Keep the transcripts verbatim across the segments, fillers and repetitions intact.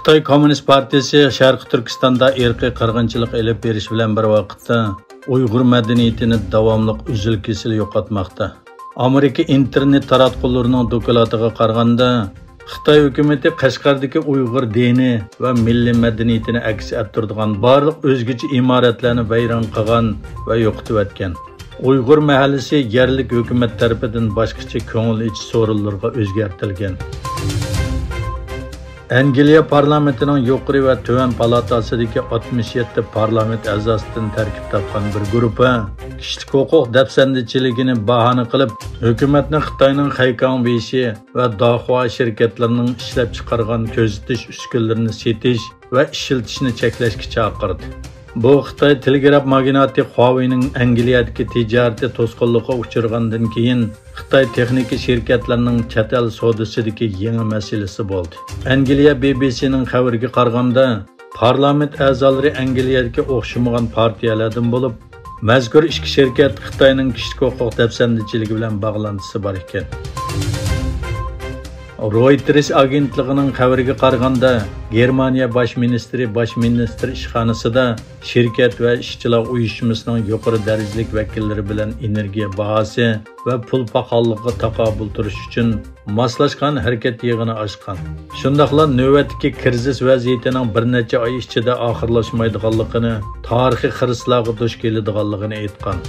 خىتاي كوممۇنىست پارتىيىسى شەرقىي تۈركىستاندا ئىرقىي قىرغىنچىلىق ئېلىپ بېرىش بىلەن بىر ۋاقىتتا، ئۇيغۇر مەدەنىيىتىنى داۋاملىق ئۈزۈل-كېسىل يوقاتماقتا. ئامېرىكا ئىنتېرنېت تاراتقۇلىرىنىڭ دوكلاتىغا قارىغاندا، خىتاي ھۆكۈمىتى قەشقەردىكى ئۇيغۇر دىنى ۋە مىللىي مەدەنىيىتىنى ئەكس ئەتتۈرىدىغان بارلىق ئۆزگىچە ئىمارەتلەرنى ۋەيران قىلغان ۋە يوقىتىۋەتكەن. ئۇيغۇر مەھەللىسى يەرلىك ھۆكۈمەت تەرىپىدىن باشقىچە كۆڭۈل ئېچىش سورۇنلىرىغا ئۆزگەرتىلگەن. ئەنگلىيە پارلامېنتىنىڭ يۇقىرى ۋە تۆۋەن پالاتاسىدىكى ئاتمىش يەتتە پارلامېنت ئەزاسىدىن تەركىب تاپقان بىر گۇرۇپپا كىشىلىك ھوقۇق دەپسەندىچىلىكىنى باھانە قىلىپ، ھۆكۈمەتنى خىتاينىڭ خەيكاڭ بېيشى ۋە داخۇا شىركەتلىرىنىڭ ئىشلەپچىقارغان كۆزىتىش ئۈسكۈنىلىرىنى سېتىش ۋە ئىشلىتىشنى چەكلەشكە چاقىردى. بۇ خىتاي تېلېگراف ماگناتى خۇاۋېينىڭ ئەنگلىيەدىكى تىجارىتى توسقۇنلۇققا ئۇچرىغاندىن كېيىن، خىتاي تېخنىكا شىركەتلىرىنىڭ چەت ئەل سودىسىدىكى يېڭى مەسىلىسى بولدى. ئەنگلىيە بى بى سىنىڭ خەۋىرىگە قارىغاندا، پارلامېنت ئەزالىرى ئەنگلىيەدىكى ئوخشىمىغان پارتىيەلەردىن بولۇپ، مەزكۇر ئىككى شىركەت خىتاينىڭ كىشىلىك ھوقۇق دەپسەندىچىلىكى بىلەن باغلانتىسى بار ئىكەن. رويتېرس ئاگېنتلىقىنىڭ خەۋىرىگە قارىغاندا، گېرمانىيە باش مىنىستىرى باش مىنىستىر ئىشخانىسىدا شىركەت ۋە ئىشچىلار ئۇيۇشمىسىنىڭ يۇقىرى دەرىجىلىك ۋەكىللىرى بىلەن ئېنېرگىيە باھاسى ۋە پۇل پاخاللىقىغا تاقابىل تۇرۇش ئۈچۈن ماسلاشقان ھەرىكەت يىغىنى ئاچقان. شۇنداقلا نۆۋەتتىكى كىرىزىس ۋەزىيىتىنىڭ بىر نەچچە ئاي ئىچىدە ئاخىرلاشمايدىغانلىقىنى، تارىخىي خىرىسلارغا دۇچ كېلىدىغانلىقىنى ئېيتقان.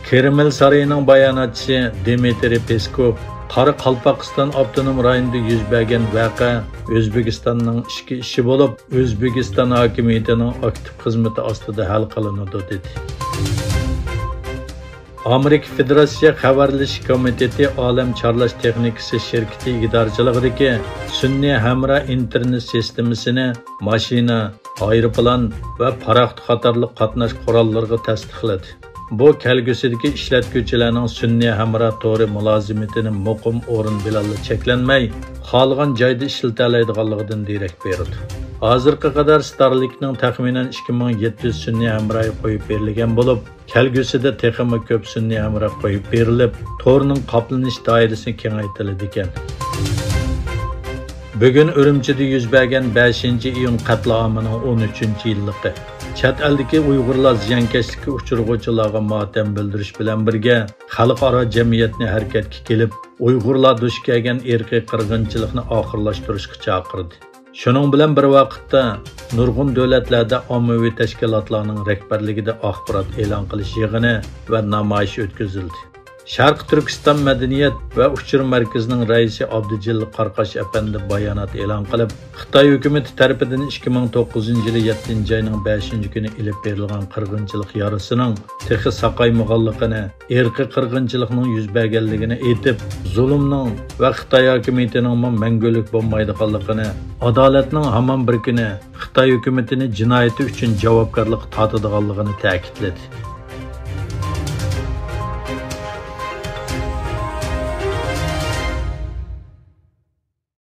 كرېمل سارىيىنىڭ باياناتچىسى دىمىترىي پېسكوف قارا قالپاقىستان ئاپتونوم رايونىدا يۈز بەرگەن ۋەقە ئۆزبېكىستاننىڭ ئىچكى ئىشى بولۇپ، ئۆزبېكىستان ھاكىمىيىتىنىڭ ئاكتىپ خىزمىتى ئاستىدا ھەل قىلىنىدۇ، دېدى. ئامېرىكا فېدېراتسىيە خەۋەرلىشىش كومىتېتى ئالەم چارلاش تېخنىكىسى شىركىتى ئىگىدارچىلىقىدىكى سۈنئىي ھەمراھ ئىنتېرنېت سىستېمىسىنى ماشىنا، ئايروپىلان ۋە پاراخوت قاتارلىق قاتناش قوراللىرىغا تەستىقلىدى. بۇ كەلگۈسىدىكى ئىشلەتكۈچىلەرنىڭ سۈنئىي ھەمراھ تورى مۇلازىمىتىنى مۇقىم ئورۇن بىلەنلا چەكلەنمەي، خالىغان جايدا ئىشلىتەلەيدىغانلىقىدىن دېرەك بېرىدۇ. ھازىرغا قەدەر ستارلىنكنىڭ تەخمىنەن ئىككى مىڭ يەتتە يۈز سۈنئىي ھەمراھى قويۇپ بېرىلگەن بولۇپ، كەلگۈسىدە تېخىمۇ كۆپ سۈنئىي ھەمراھ قويۇپ بېرىلىپ، تورنىڭ قاپلىنىش دائىرىسى كېڭەيتىلىدىكەن. بۈگۈن ئۈرۈمچىدە يۈز بەرگەن بەشىنچى ئىيۇن قەتلىئامىنىڭ ئون ئۈچىنچى يىللىقى. چەت ئەلدىكى ئۇيغۇرلار زىيانكەشلىككە ئۇچرىغۇچىلارغا ماتەم بىلدۈرۈش بىلەن بىرگە، خەلقئارا جەمئىيەتنى ھەرىكەتكە كېلىپ، ئۇيغۇرلار دۇچ كەلگەن ئىرقىي قىرغىنچىلىقنى ئاخىرلاشتۇرۇشقا چاقىردى. شۇنىڭ بىلەن بىر ۋاقىتتا، نۇرغۇن دۆلەتلەردە ئاممىۋى تەشكىلاتلارنىڭ رەھبەرلىكىدە ئاخبارات ئېلان قىلىش يىغىنى ۋە نامايىش ئۆتكۈزۈلدى. شەرقىي تۈركىستان مەدەنىيەت ۋە ئۇچۇر مەركىزىنىڭ رەئىسى ئابدۇجېلىل قاراقاش ئەپەندى بايانات ئېلان قىلىپ، خىتاي ھۆكۈمىتى تەرىپىدىن ئىككى مىڭ توققۇزىنچى يىلى يەتتىنچى ئاينىڭ بەشىنچى كۈنى ئېلىپ بېرىلغان قىرغىنچىلىق يارىسىنىڭ تېخى ساقايمىغانلىقىنى، ئىرقىي قىرغىنچىلىقنىڭ يۈز بەرگەنلىكىنى ئېيتىپ، زۇلۇمنىڭ ۋە خىتاي ھاكىمىيىتىنىڭمۇ مەڭگۈلۈك بولمايدىغانلىقىنى، ئادالەتنىڭ ھامان بىر كۈنى خىتاي ھۆكۈمىتىنى جىنايىتى ئۈچۈن جاۋابكارلىققا تارتىدىغانلىقىنى تەكىتلىدى.